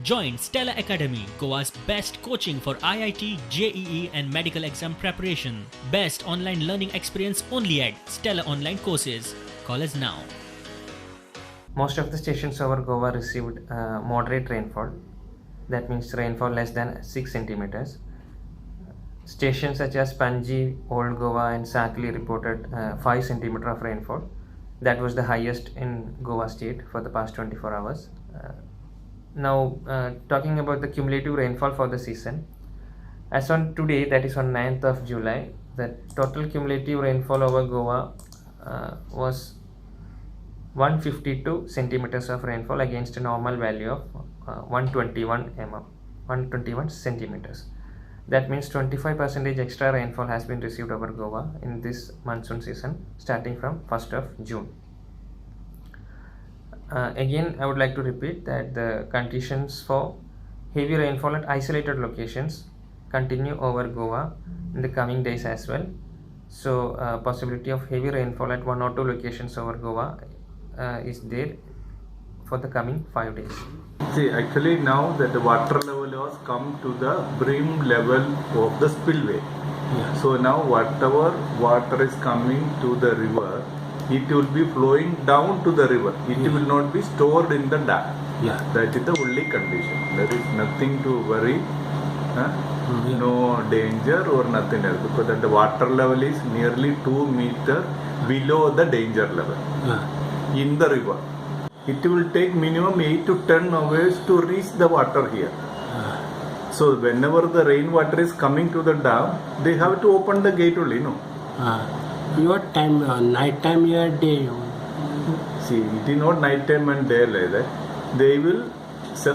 Join Stella Academy, Goa's best coaching for IIT, JEE, and medical exam preparation. Best online learning experience only at Stella Online Courses. Call us now. Most of the stations over Goa received moderate rainfall. That means rainfall less than 6 centimeters. Stations such as Panji, Old Goa, and Sakli reported 5 centimeter of rainfall. That was the highest in Goa state for the past 24 hours. Now, talking about the cumulative rainfall for the season, as on today, that is on 9th of July, the total cumulative rainfall over Goa was 152 centimeters of rainfall against a normal value of 121 mm, 121 centimeters. That means 25 percentage extra rainfall has been received over Goa in this monsoon season starting from 1st of June. Again, I would like to repeat that the conditions for heavy rainfall at isolated locations continue over Goa in the coming days as well. So, possibility of heavy rainfall at one or two locations over Goa is there for the coming 5 days. See, actually now that the water level has come to the brim level of the spillway. Yeah. So now whatever water is coming to the river, it will be flowing down to the river. It will not be stored in the dam. Yeah. That is the only condition. There is nothing to worry. Huh? Yeah. No danger or nothing else, because that the water level is nearly 2 meters below the danger level in the river. It will take minimum 8 to 10 hours to reach the water here. So whenever the rainwater is coming to the dam, they have to open the gate only, no? Your time, night time, your day. See, it is not night time and day like that. They will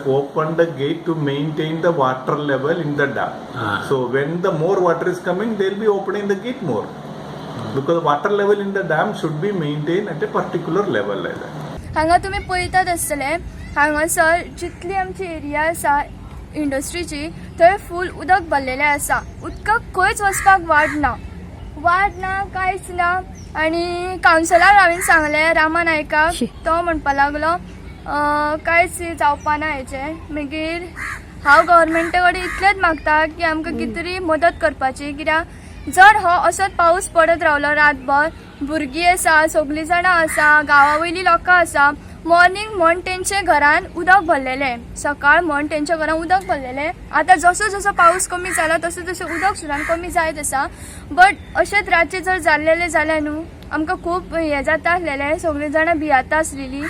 open the gate to maintain the water level in the dam. So when the more water is coming, they will be opening the gate more. Because water level in the dam should be maintained at a particular level like that. हांगा तुमी पळयतात आसतले, हांगासर जितली आमची area आसा इंडस्ट्रीची, थंय फूल उदक भरलेलें आसा. उदकाक खंयच वचपाक वाट ना, वाट ना, कांयच ना. आनी कावन्सिलार हांवें सांगलें रामा नायकाक, तो म्हणपा लागलो कांयच जावपा ना हेचें. मागीर हांव गव्हर्मेंटा कडेन इतलेंच मागता की आमकां कितें तरी मदत करपाची, कित्याक जर हो असोच पावस पडत रावलो रातभर, भुरगीं आसा, सगळीं जाणां आसा, गांवा वयलीं लोकां आसा. मॉर्निंग म्हण तेंचे घरान उदक भरलेलें, सकाळ म्हण तेंच्या घरान उदक भरलेलें. आतां जसो जसो पावस कमी जाला तसो तसो उदक सुद्दां कमी जायत आसा. बट अशेंच रातचें जर जाल्लेलें जाल्यार न्हू आमकां खूब हें जाता आसलेलें, सगळीं जाणां भियाता आसलेलीं.